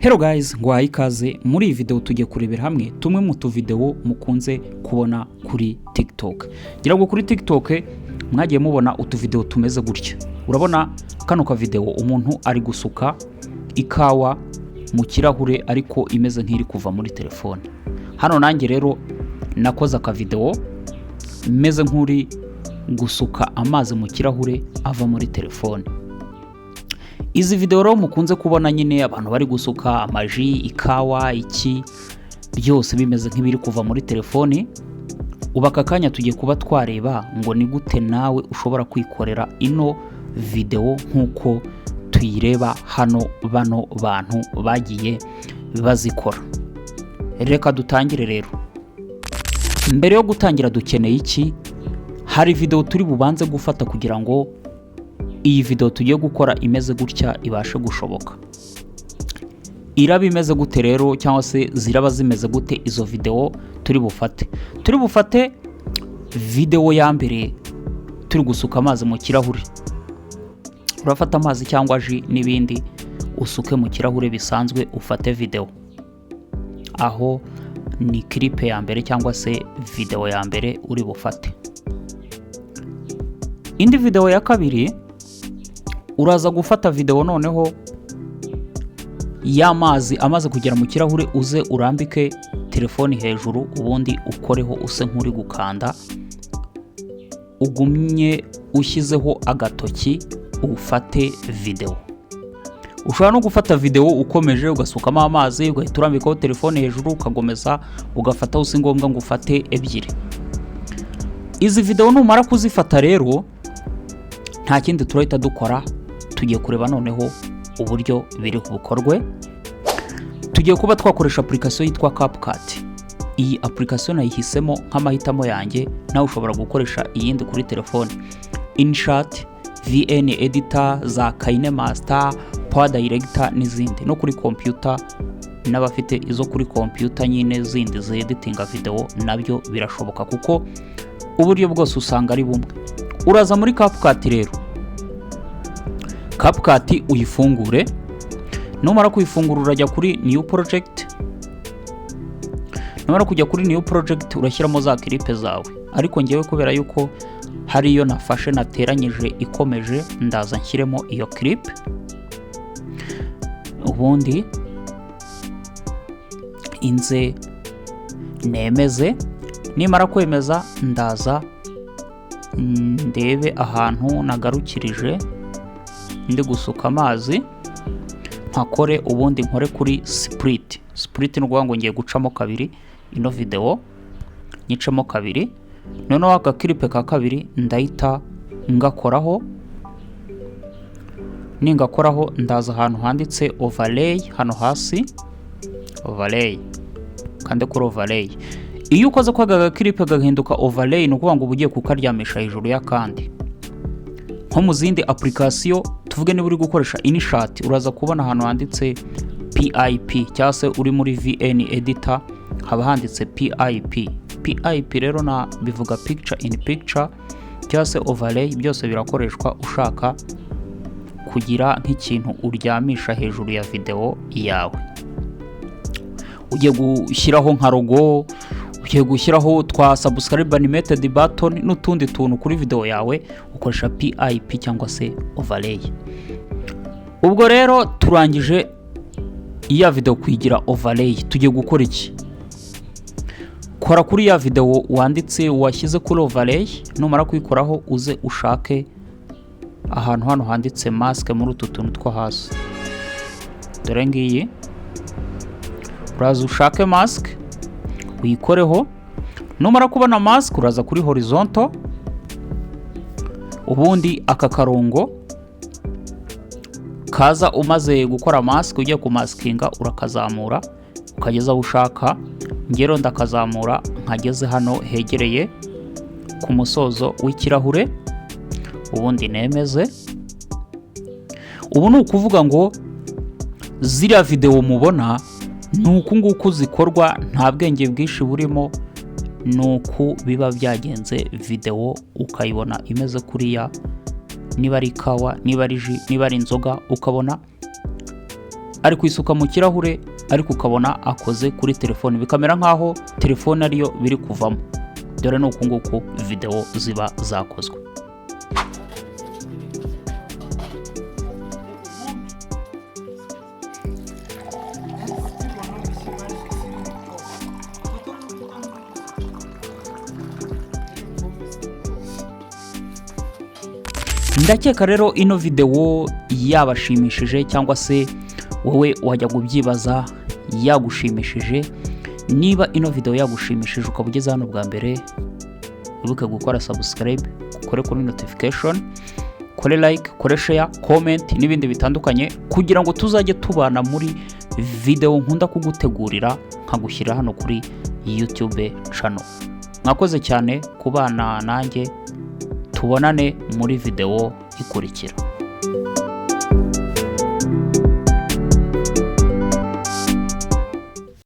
Hello guys, nguhaye ikaze. Muri iyi video tugiye kurebera hamwe tumwe mu tuvideo mukunze kubona kuri TikTok. Ngira ngo kuri TikTok mwagiye mubona utuvideo tumeze gutya. Urabona kano ka video, umuntu ari gusuka ikawa mu kirahure ariko imeze nk'iri kuva muri telefone. Hano nanjye rero nakoze akavideo meze nk'uri gusuka amazi mu kirahure ava muri telefone. Izi video rero mukunze kubona nyine, abantu bari gusuka amaji, ikawa, iki byose bimeze nk'ibiri kuva muri telefoni. Ubu aka kanya tugiye kuba twareba ngo ni gute nawe ushobora kwikorera ino video nk'uko tuyireba hano bano bantu bagiye bazikora. Reka dutangire rero. Mbere yo gutangira dukeneye iki? Hari video turi bubanze gufata kugira ngo iyi video tugiye gukora imeze gutya ibashe gushoboka. Iraba imeze gute rero, cyangwa se ziraba zimeze gute izo video turi bufate? Turi bufate video ya mbere turi gusuka amazi mu kirahure. Urafata amazi cyangwa jus n'ibindi, usuke mu kirahure bisanzwe, ufate video. Aho ni clip ya mbere cyangwa se video ya mbere uri bufate. Indi video ya kabiri, uraza gufata video noneho y'amazi amaze kugera mu kirahure, uze urambike telefoni hejuru, ubundi ukoreho use nk'uri gukanda, ugumye ushyizeho agatoki, ufate video. Ushobora no gufata video ukomeje ugasukamo amazi, ugahita urambikaho telefone hejuru, ukagomeza ugafataho, si ngombwa ngo ufate ebyiri. Izi video numara kuzifata rero, nta kindi turahita dukora, tugiye kureba noneho uburyo biri bukorwe. Tugiye kuba twakoresha application yitwa CapCut. Iyi application nayihisemo nk'amahitamo yanjye, nawe ushobora gukoresha iyindi kuri telefone: InShot, VN Editor, za KineMaster, Power Director n'izindi, no kuri computer n'abafite izo kuri computer nyine zindi zeditinga video nabyo birashoboka, kuko uburyo bwose usanga ari bumwe. Uraza muri CapCut rero, CapCut uyifungure. Numara kuyifungura urajya kuri new project. Numara kujya kuri new project urashyiramo za clip zawe, ariko ngewe kubera yuko hari iyo nafashe nateranyije ikomeje, ndaza nshyiremo iyo clip, ubundi inze nemeze. Nimara kwemeza ndaza ndebe ahantu nagarukirije ndi gusuka amazi, mpakore, ubundi nkore kuri split. Split ni ukuvuga ngo ngiye gucamo kabiri ino video, nyicemo kabiri. Noneho aka clip ka kabiri ndahita ngakoraho. Ningakoraho ndaza ahantu handitse overlay hano hasi, overlay, kande kuri overlay. Iyo ukoze kwa aka clip gahinduka overlay, ni ukuvuga ngo uba ugiye kukaryamisha hejuru y'akandi. Nko mu zindi application, tuvuge niba uri gukoresha InShot, uraza kubona ahantu handitse PIP, cyangwa se uri muri VN Editor haba handitse PIP. PIP rero na bivuga picture in picture cyangwa se overlay, byose birakoreshwa ushaka kugira nk'ikintu uryamisha hejuru ya video yawe. Ugiye gushyiraho nka logo, ugiye gushyiraho twa subscribe animated button n'utundi tuntu kuri video yawe, ukoresha PIP cyangwa se overlay. Ubwo rero turangije iya video kuyigira overlay, tugiye gukora iki? Kora kuri ya video wanditse washyize kuri overlay. Numara kuyikoraho uze ushake ahantu hano handitse mask muri utu tuntu two hasi, dore ngiyi. Uraza ushake mask uyikoreho. Numara kubona mask uraza kuri horizontal, ubundi aka karongo kaza umaze gukora mask, ugiye kumaskinga, urakazamura ukageza aho ushaka. Ngero ndakazamura nkageze hano hegereye ku musozo w'ikirahure, ubundi nemeze. Ubu ni ukuvuga ngo ziriya videwo mubona ni uku nguku zikorwa, nta bwenge bwinshi burimo, ni uku biba byagenze. Videwo ukayibona imeze kuriya, niba ari ikawa, niba ari jus, niba ari inzoga, ukabona Ari kuyisuka mu kirahure, ariko ukabona akoze kuri telefone, bikamera nk'aho telefone ariyo biri kuvamo. Dore ni uku nguku videwo ziba zakozwe. Ndakeka rero ino videwo yabashimishije, cyangwa se wowe wajya kubyibaza yagushimishije. Niba ino videwo yagushimishije, ukaba ugeze hano bwa mbere, wibuke gukora subscribe, ukore kuri notification, kore like, kore share, comment n'ibindi bitandukanye, kugira ngo tuzajye tubana muri videwo nkunda kugutegurira nkagushyira hano kuri YouTube channel. Mwakoze cyane kubana nanjye, tubonane muri videwo ikurikira.